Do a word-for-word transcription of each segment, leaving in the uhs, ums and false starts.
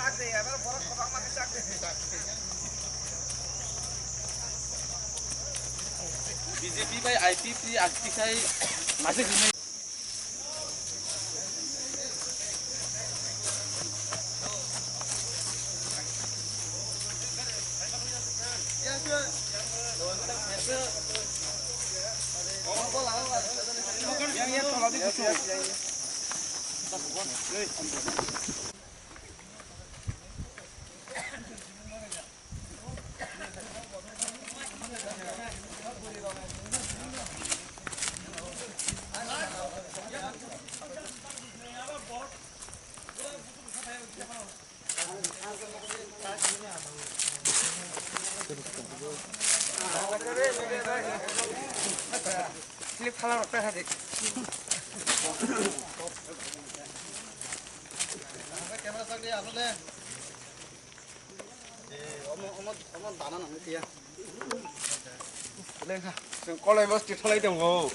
B J P bai I P P R T khai masuk ini. Clip phala rok ta hadi. Camera sak di, alo de. Eh, omo, omo, omo dana nang tiya. Lengkha. Seng kolai bos ti thalai tong ho.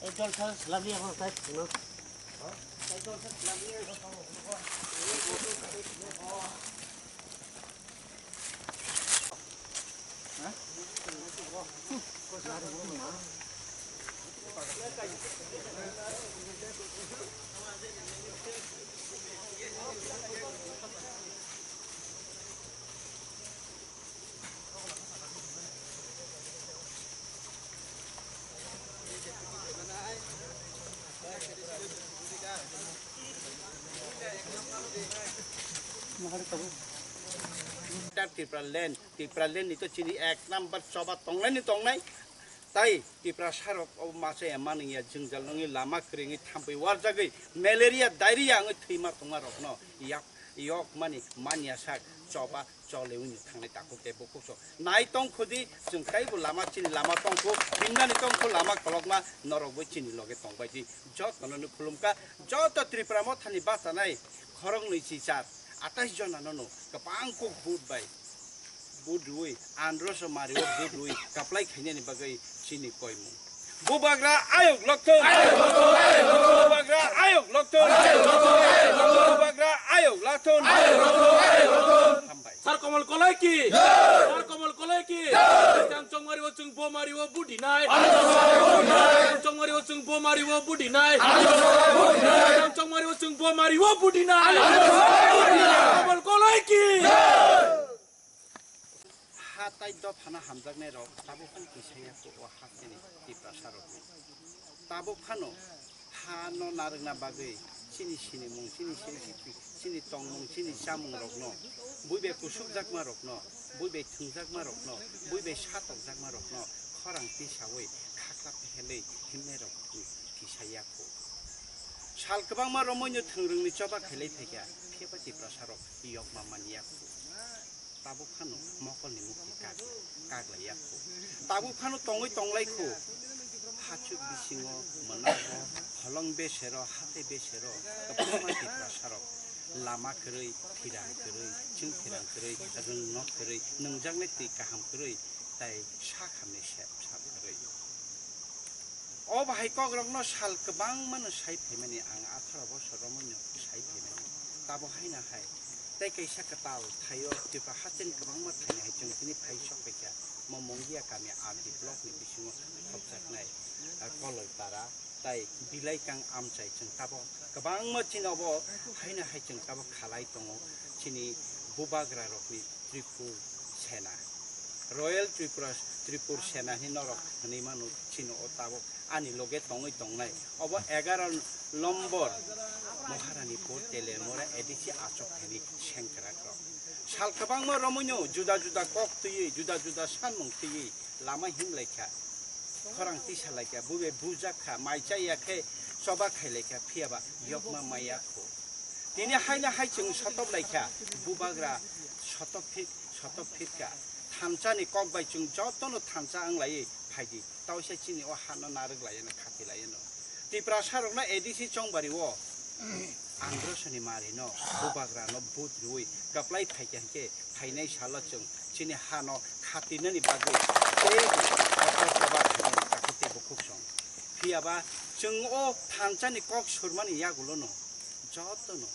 Ekjon sir, selami ako, sir, no? Ekjon sir, selami ako. Tipraland, Tipraland ni to chini ek number choba tongnai ni tongnai. Tai Tiprasa rok obo masa ya manung ya jwngjal nungwi lama kwrwngwi thampui warjagwi malaria, diarrhea wngwi thwima tongma rokno yak, yok mani manya sak choba chole wngwi thangnai takhuk tei bukhuk sok. Nai tong khudi chwng taibo lama chini lama tong kho, himnani tong kho lama kolokma norok bo chini loge tong bai di. Jotono no khulumkha, joto Tripura mothani bachanai khoroknwi chichar atais jona no no kwbang kuk vote bai. Budui, androso mario budui, kaplai khainani bagwi chini koimung. Bubagra ayok lokthon. Bubagra ayok lokthon. Bubagra ayok lokthon. Hambai. Sar Komol Koloi ki. Sar Komol Koloi ki. Tang chongmari o chwng bomari o budinai. Tang chongmari o chwng bomari o budinai. Tang chongmari o chwng bomari o budinai. Komol Koloi ki. Ha tai dophano hamjaknai rok tabuk phano kisa ya kho o ha chini Tiprasa rokni. Tabuk phano ha no narwkna bagwi chini sinimung, chini sinimung, chini tongmung, chini chamung rokno, bui bai kusukjakma rokno, bui bai thwngjakma rokno, bui bai satokjakma rokno khorang tisawi khakla phelwi himnai rok kisa ya kho. Sal kwbangma romwi no thwngrwngni choba khailai phaikha, phiya ba Tiprasa rok yokma man ya kho. Tabuk phano mokolni mukti kag-, kaglai ya kho. Tabuk phano tongwi tonglai kho. Hachuk bisingo, mwnago, holong besero, hathai besero, kwbangma Tiprasa rok lama kwrwi, thirang kwrwi, chwng thirang kwrwi, rwngno kwrwi, nungjaknai twi kaham kwrwi, tai sak hamni sep sap kwrwi. O bahai kokrokno sal kwbangmano sai phaimani, ang atharo bosor romwino sai phaimani. Tabo haino hai tei kaisa kwtal thaio Tipra hasteni kwbangma thaini hai chwng tini phai sok paikha. Mo Mongia kami R D block ni bisingo khopjaknai, ah, Koloipara tai Bilaikang amchai chwng tabo kwbangma chini obo haino hai chwng tabo khalai tongo chini bubagra rokni Tripur Sena, Royal Tripura, Tripur Sena hinwi norok hinwi mano chini o tabuk ani loge tongwi tongnai. Obo egaroh lombor Maharani Pur Telemura A D C achuk thani sengkrak rok. Sal kwbangma romwino juda juda kok twiwi, juda juda sanmung twiwi lama himlaikha. Khorang tisa laikha, buibai bujak kha, mai chaya khe choba khai laikha, phiya ba yokma maya kho. Tini haino hai chwng sotop laikha, bubagra sotop phit, sotop phit kha. Thansa ni kok bai chwng jotono thansa wng laiwi phaidi, tausa chini o hano narwk laiano, khati laiano. Tiprasa rokno A D C chongbari o Androsoni mari no, bubagra no vote rwi kwplai phaikha hinkhe Phainai salo chwng chini hano khatinani bagwi tei kotor koba khainani takhuk tei bukhuk song. Phiyaba chwng o thansani kok surmani yagulono jotono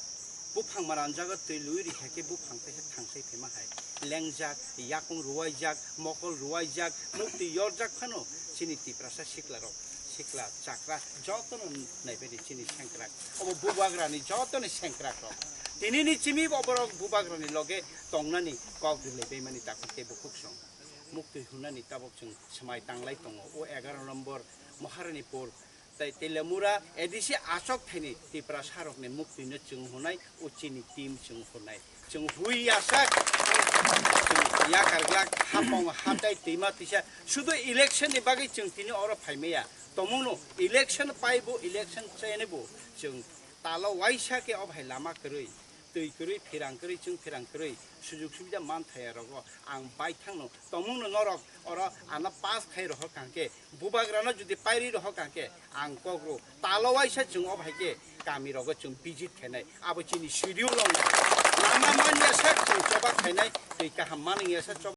buphang maranjago twi lui rikha khe buphang teisa thangsai phaima hai lengjak, yakung ruwaijak, mokol ruwaijak, muktwi yorjak phano chini Tiprasa siklarok, sikla chakra jotono naibaidi chini sengkrak. Obo bubagrani jotoni sengkrakrok. Tinini chimi oborok bubagrani loge tongnani kok rilaibaimani takhuk tei bukhuk song. Muktwi hwnani tabok chwng swmai tanglai tongo. O egaroh nombor Maharanipur tei Telemura A D C achok thani Tiprasarokni muktwino chwng hwnai, o chini team chwng hwnai. Chwng hui yasak, chwng yakar glak, hapong hatai twima twisa. Sudu election ni bagwi chwng tini oro phaimaya. Tomungno election paibo, election chenebo chwng talo waisa khe o bhai lama kwrwi, twi kwrwi, phirang kwrwi, chwng phirang kwrwi, sujug subida man thaya rogo ang baithangno. Tomungno norok oro ano pass khai rohor kangkhe, bubagrano jodi pairi rohor kangkhe, ang kokro talo waisa chwng o bhai khe kami rogo chwng visit khainai. Abo chini schedule wng lama manya sak chwng choba khainai, twi kaham manwi ya sak choba